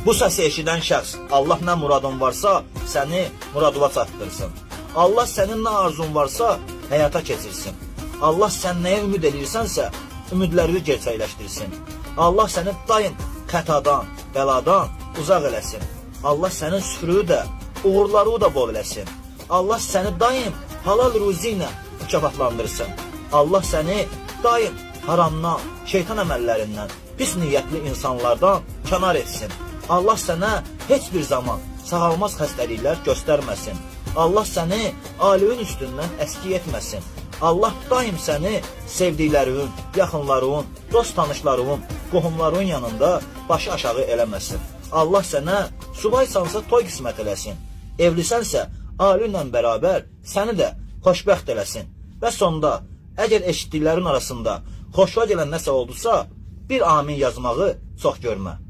Bu səsi eşidən şəxs Allah nə muradın varsa səni muradıva çatdırsın. Allah sənin nə arzun varsa həyata keçirsin. Allah sən nəyə ümid eləyirsənsə ümidlərini gerçəkləşdirsin. Allah səni daim xətadan, bəladan uzaq eləsin. Allah sənin süfrüyü də, uğurları da bol eləsin. Allah səni daim halal ruzi ilə mükafatlandırsın. Allah səni daim haramdan, şeytan əməllərindən, pis niyyətli insanlardan kənar etsin. Allah sənə heç bir zaman sağalmaz xəstəliklər göstərməsin. Allah səni alimin üstündən əski etməsin. Allah daim səni sevdiklərinin, yaxınlarının, dost tanışlarının, qohumlarının yanında başı aşağı eləməsin. Allah sənə subaysansa toy qismət eləsin. Evlisənsə ailə ilə bərabər səni də xoşbəxt eləsin. Və sonda əgər eşitdiklərin arasında xoşuna gələn nəsə oldusa, bir amin yazmağı çox görmə.